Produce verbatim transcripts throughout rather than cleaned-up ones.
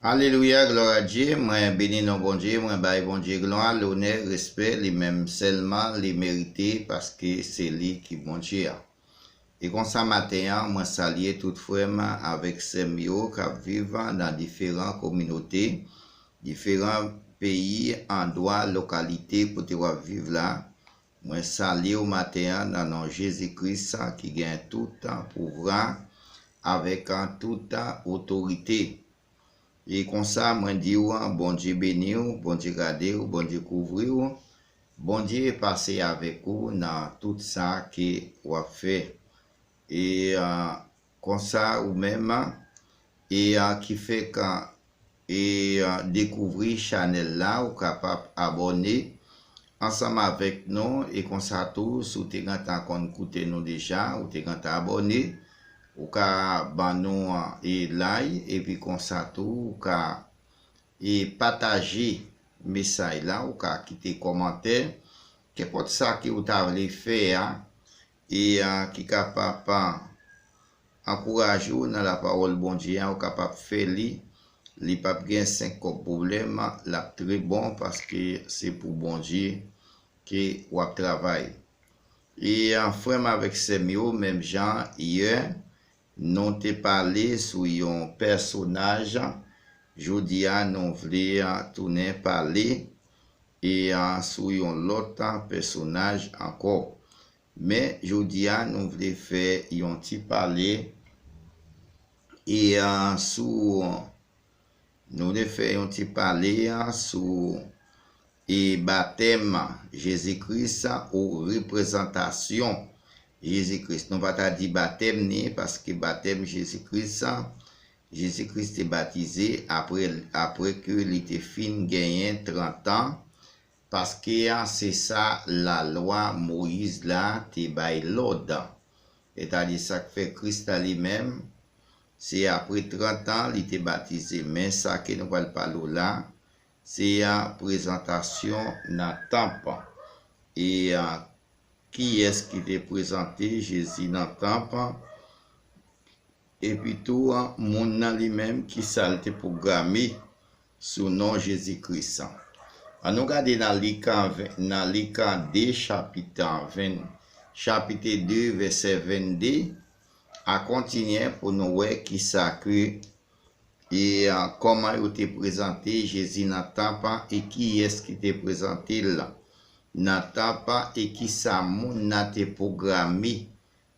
Alelouya, glwa a Dye. Mwen beni non Bondye, mwen bay Bondye glwa, lonè, respè, li menm sèlman li merite, paske se li ki Bondye a. E konsa maten an, mwen salye tout frè m avèk sè m yo k ap viv nan diferan kominote, diferan peyi, andwa, lokalite kote w ap viv la. Mwen salye w maten an nan non Jezi Kris ki gen tout pouvwa avèk tout otorite. E konsa, mwen di w, Bondye beni w, Bondye gade w, Bondye kouvri w, Bondye pase avèk ou nan tout sa ke w ap fè. E a, konsa, ou menm, e a, ki fèk e a, dekouvri chanèl la, ou kapab abòne ansanm avèk nou. E konsa tou, si w te gentan konn koute nou deja, ou te gentan abòne, ou ka ban nou e like, epi konsa tou, ou ka e pataje mesaj la, ou ka kite kòmantè, kenpòt sa ke ou ta vle fè a, e a, ki kapab ankouraje w nan lapawòl Bondye a, ou kapab fè li. Li p ap gen senk kòb pwoblèm, l ap trè bon paske se pou Bondye ke w ap travay. E a, frè m avèk sè m yo, menm jan yè, nou te pale sou yon pèsonaj, jodi a nou vle a, tounen pale e a, sou yon lòt pèsonaj ankò. Men jodi a, nou vle fè yon ti pale e a, sou, nou vle fè yon ti pale a, sou e batèm Jezi Kris ou reprezantasyon Jezi Kris. Nou pa ta di batèm ni, paske batèm Jezi Kris, Jezi Kris te batize apre, apre ke li te fin genyen trant an, paske a, se sa lalwa Moyiz la te bay lòd. Sètadi sa k fè Kris la li menm, se apre trant an li te batize. Men sa ke nou pral pale w la, se a, prezantasyon nan tanp. E a, kiyès ki te prezante Jezi nan tanp? Epi tou, a, moun nan li menm, ki sa l te pwograme sou non Jezi Kris? An nou gade nan Lik, nan Lik de, chapit ven, chapit de, vèsè vennde, a kontinyen pou nou wè kisa ke e a, kòman yo te prezante Jezi nan tanp e kiyès ki te prezante l nan tanp e kisa moun nan te pwograme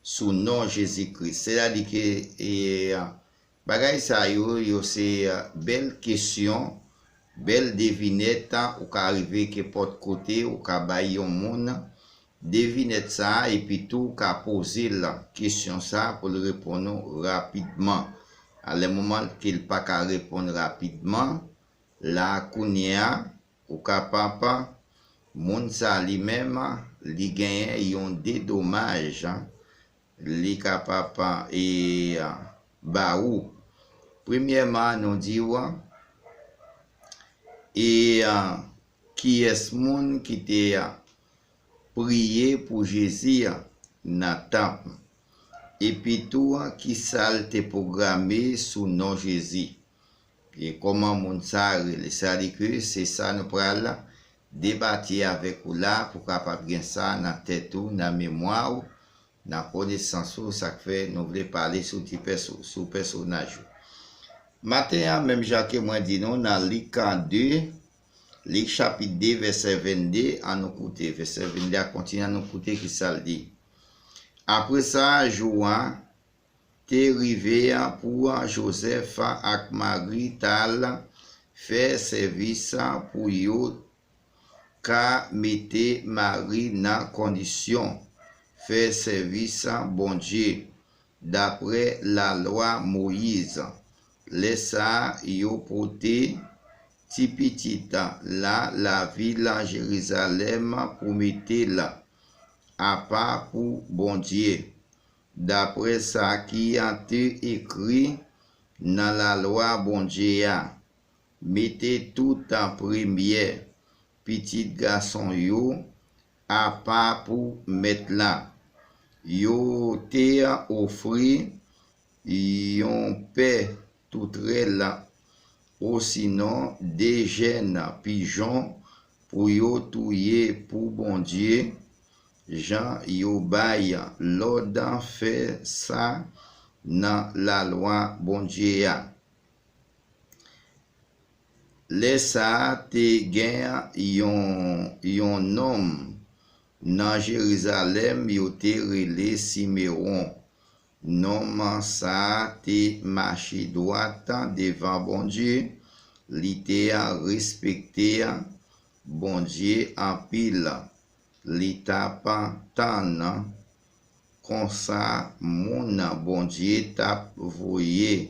sou non Jezi Kris. Sètadi ke e, bagay sa yo, yo se a, bèl kesyon, bèl devinèt, ou ka rive kenpòt kote, ou ka bay yon moun devinèt sa a, epi tou w ka poze l kesyon sa a pou l reponn ou rapidman. A lè moman ke l pa ka reponn rapidman, la kounye a, ou kapab, moun sa li menm, li genyen yon dedomaj, li kapab e, ba ou. Premyèman, nou di w, e, kiyès moun ki te priye pou Jezi nan tanp, epi tou kisa l te pwograme sou non Jezi, e kòman moun sa a rele. Sa di ke se sa nou pral debate avèk ou la pou kapab gen sa nan tèt ou, nan memwa w, nan konesans ou, sa k fè nou vle pale sou ti pèso-, sou pèsonaj ou. Maten an, menm jan ke mwen di nou nan Lik de, Lik chapit de, vèsè vennde, an nou koute. Vèsè vennde a kontinye, an nou koute kisa l di. Apre sa, jou a te rive pou Jozèf ak Mari t al fè sèvis pou yo ka mete Mari nan kondisyon fè sèvis Bondye, dapre lalwa Moyiz. Lè sa a, yo pote ti pitit la lavil Jerizalèm pou mete l apa pou Bondye, dapre sa ki te ekri nan lalwa Bondye a. Mete tout premye pitit gason yo apa pou Mèt la. Yo te ofri yon pè toutrèl osinon de jèn pijon pou yo touye pou Bondye, jan yo bay lòd fè sa nan lalwa Bondye a. Lè sa a te gen yon, yon nonm nan Jerizalèm yo te rele Simewon. Nonm sa a te mache dwat devan Bondye, li te respekte Bondye anpil. Li t ap tann konsa moun Bondye t ap voye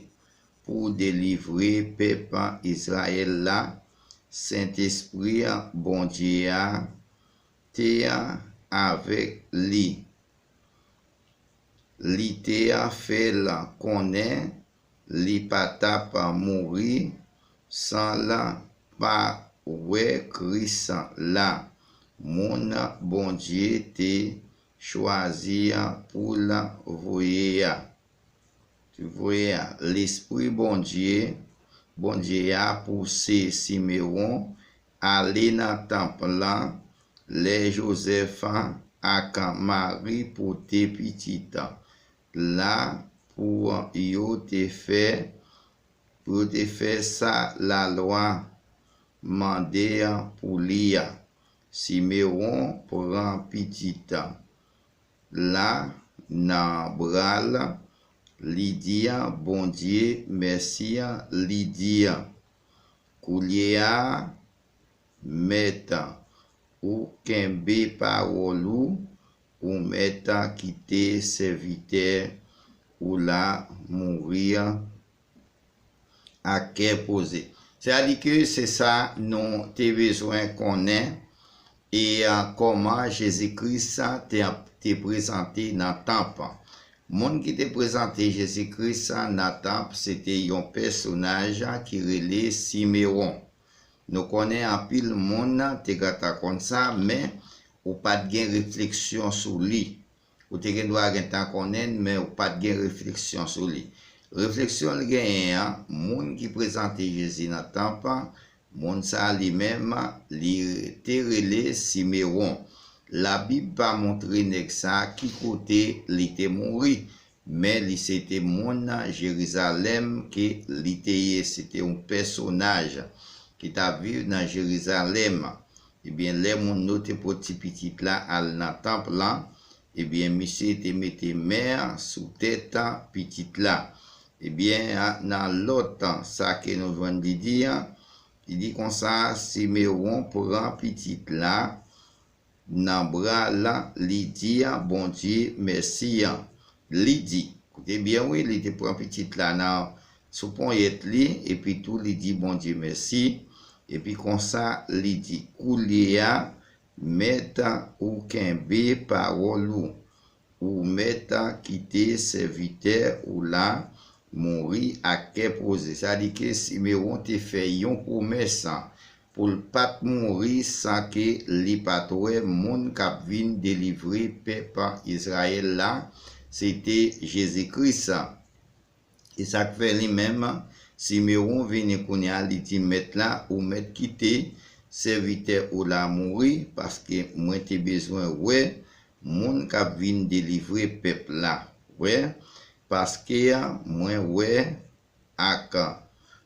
pou delivre pèp Izrayèl la. Sentespri Bondye a te avèk li. Li te fè l konnen li pa t ap mouri san l pa wè Kris la, moun Bondye te chwazi pou l voye a. Voye a. Lespri Bondye, Bondye a pouse Simewon ale nan tanp lan lè Jozèf ak Mari pote pitit la pou yo te fè, pou yo te fè sa lalwa mande pou li a. Simewon pran pitit la nan bra l, li di Bondye mèsi, li di, koulye a, Mèt, ou kenbe pawòl ou, ou mèt kite sèvitè ou la mouri ak kè poze. Sètadi ke se sa nou te bezwen konnen e kòman Jezi Kris te, te prezante nan tanp. Moun ki te prezante Jezi Kris nan tanp, se te yon pèsonaj ki rele Simewon. Nou konnen anpil moun te gentan konn sa, men ou pa t gen refleksyon sou li. Ou te gen dwa gentan konnen l, men ou pa t gen refleksyon sou li. Refleksyon l genyen an, moun ki prezante Jezi nan tanp, moun sa a li menm, li te rele Simewon. Labib pa montre nèg sa a ki kote li te mouri, men li se te moun Jerizalèm ke li te ye. Se te yon pèsonaj ki t ap viv nan Jerizalèm. Ebyen, lè moun yo te pote pitit la al nan tanp lan, ebyen, misye te mete men sou tèt pitit la. Ebyen, nan lòt sa ke nou jwenn li di a, li di konsa, Simewon pran pitit la nan bra l, li di Bondye mèsi. Li di, koute byen wi, li te pran pitit la nan, sou ponyèt li, epi tou li di Bondye mèsi. Epi konsa, li di, koulye a, Mèt, ou kenbe pawòl ou. Ou mèt kite sèvitè ou la mouri ak kè poze. Sa di ke Simewon te fè yon pwomès pou l pa t mouri san ke li pa t wè moun k ap vin delivre pèp Izrayèl la, se te Jezi Kris. E sa k fè li menm, Simewon vini kounye a, li di mèt la, ou mèt kite sèvitè ou la mouri, paske mwen te bezwen wè moun k ap vin delivre pèp la. Wè, paske mwen wè ak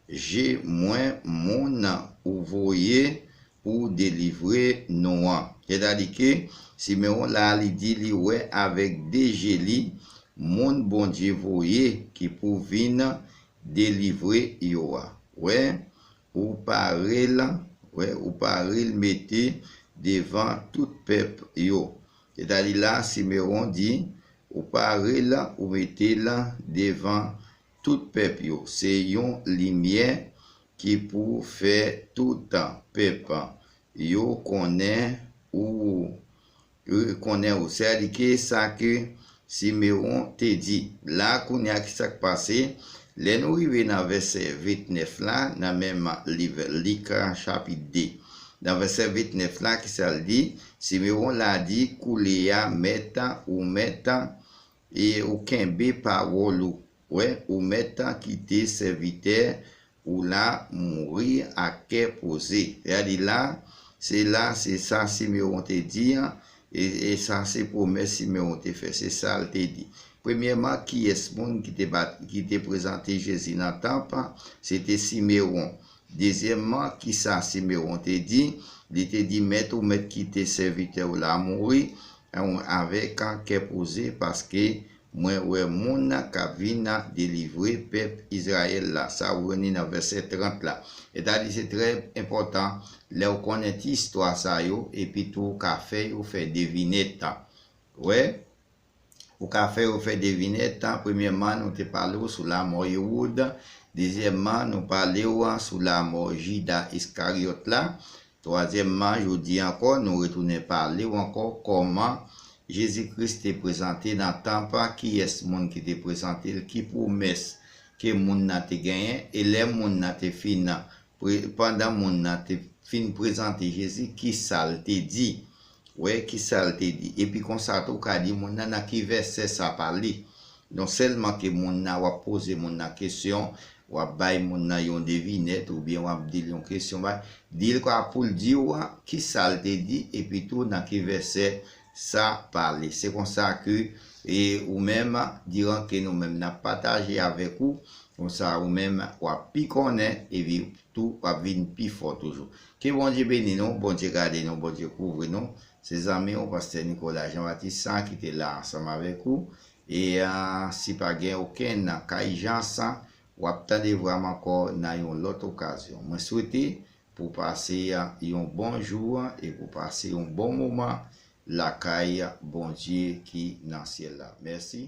je mwen moun ou voye pou delivre nou an. Sètadi ke Simewon la, li di li wè avèk de je li moun Bondye voye ki pou vin delivre yo a. Wè, ou pare l, wè, ou pare l mete devan tout pèp yo. Sètadi la, Simewon di, ou pare l, ou mete l devan tout pèp yo. Se yon limyè ki pou fè tout pèp yo konnen ou, yo konnen ou. Sètadi ke sa ke Simewon te di. La, kounye a, ki sa k pase? Lè nou rive nan vèsè ventnèf la, nan menm liv Lik, chapit de, nan vèsè ventnèf la, ki sa l di? Simewon la di, koulye a, mèt, ou mèt, e ou kenbe pawòl ou. Wè, ou mèt kite sèvitè ou la mouri ak kè poze. Gade la, se la, se sa Simewon te di an, e, e sa se pwomès Simewon te fè, se sa l te di. Premyèman, kiyès moun ki te bat, ki te prezante Jezi nan tanp? Se te Simewon. Dezyèmman, kisa Simewon te di? Li te di, Mèt ou mèt kite sèvitè w la mouri avèk kè poze, paske mwen wè moun k ap vin delivre pèp Izrayèl la. Sa ou jwenn li nan vèsè trant la. Sètadi se trè enpòtan lè w konnen ti istwa sa yo, epi tou ou ka fè yo fè devinèt. Wè, ou ka fè yo fè devinèt. Premyèman, nou te pale w sou lamò Ewòd. Dezyèmman, nou pale w sou lamò Jida Iskaryòt la. Twazyèmman, jodi ankò, nou retounen pale w ankò kòman Jezi Kris te prezante nan tanp, kiyès moun ki te prezante l, ki pwomès ke moun nan te genyen, e lè moun nan te fin, pre, pandan moun nan te fin prezante Jezi, kisa l te di? Wè, kisa l te di? Epi konsa tou, ou ka di moun nan nan ki vèsè sa pale. Non sèlman ke moun nan, w ap poze moun nan kesyon, w ap bay moun nan yon devinèt oubyen w ap di l yon kesyon, bay, di l kwa pou l di w kisa l te di, epi tou nan ki vèsè sa pale. Se konsa ke, e, ou menm, diran ke nou menm n ap pataje avèk ou, konsa ou menm w ap pi konnen, epi tou w ap vin pi fò toujou. Ke Bondye beni nou, Bondye gade nou, Bondye kouvri nou. Se zanmi w, pastè Nicolas Jean Baptiste, sa ki te la ansanm avèk ou. E, a, si pa gen okenn kay jan sa, w ap tande vwa m ankò nan yon lòt okazyon. Mwen swete pou pase, a, yon bon jou e pou pase yon bon moman lakay Bondye ki nan syèl la. Mèsi.